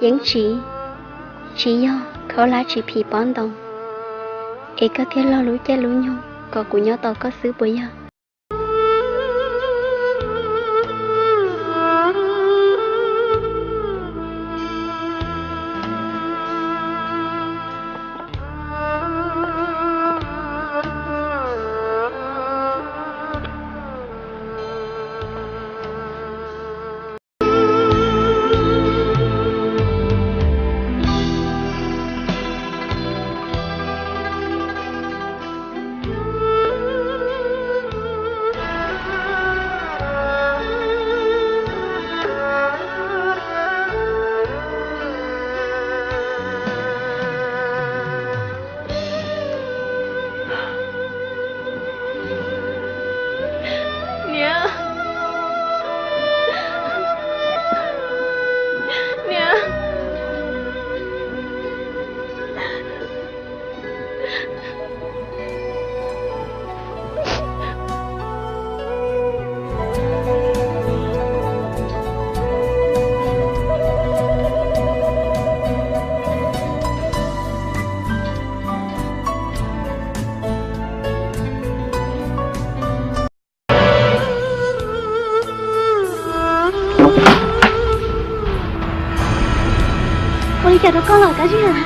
Yeeb Tsis, tsis yog khaub hlab tsis phim pob ntoos es koj thiaj log lub caij lub nyoog kom kuv nyob tos koj xwb puas yog? Niam, niam. Ua li cas rau koj lawm Kab Ziag?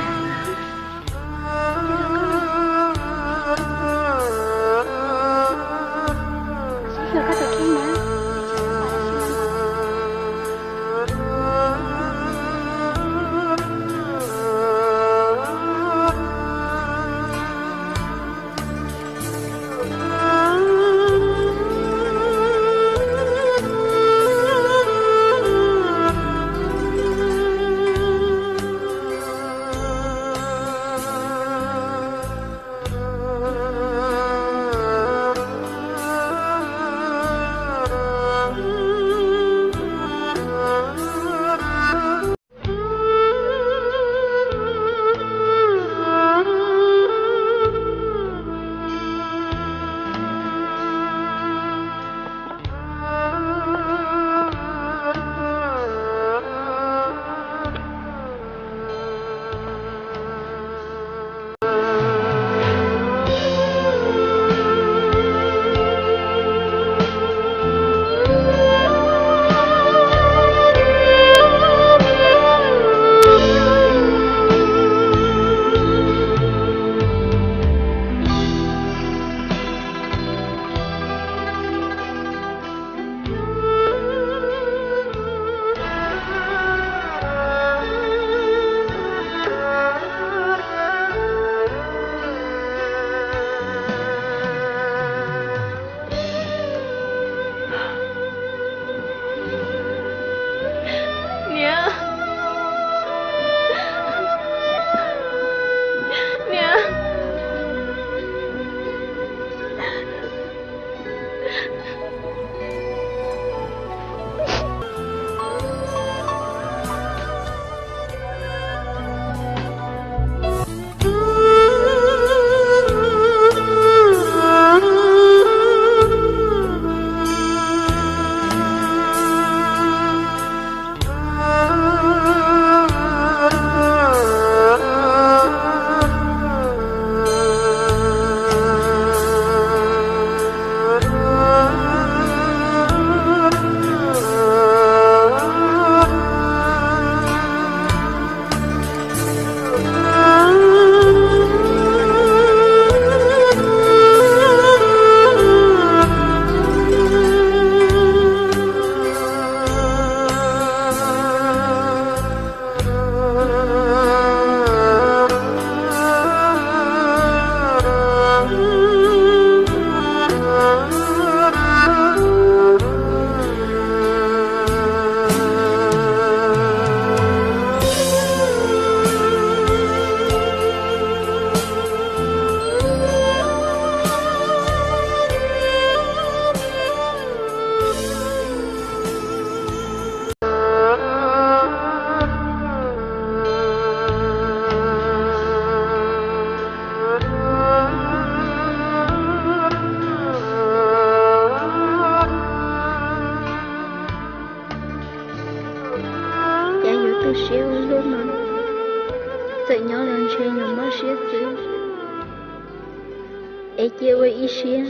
Es cia ua ib siab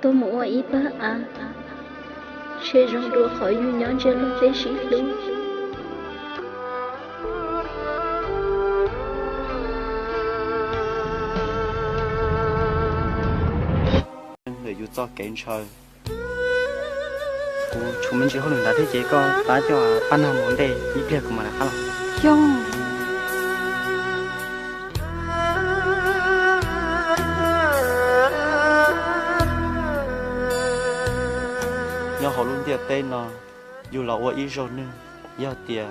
tuaj mus ua ib pawg av, seb zoo dua qhov yus nyob ntsiag lub teb sib hlub. Ntawm yus txoj kev ntshaw. Kuv tshuav me ntsis hauj lwm ntawd thiab ces koj pab coj pab nag mus ntej ib pliag kuv mam rov qab los. Xyoo. Nyob hauv lub ntiaj teb no, yus los ua ib zaug neeg, yog tias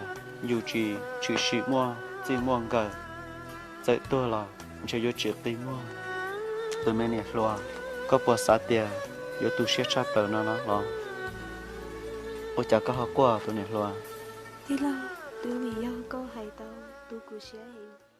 yus tsis tshwm sim muaj txij muaj nkawm, txawm tuag los ntshe yuav tsis qi muag. Tus me niam hluas, koj puas xav tias yuav tu siab tshaj plaws no no los? Ua cas koj ho quaj tus niam hluas? Tij laug, twb vim yog koj hais tau tu kuv siab heev.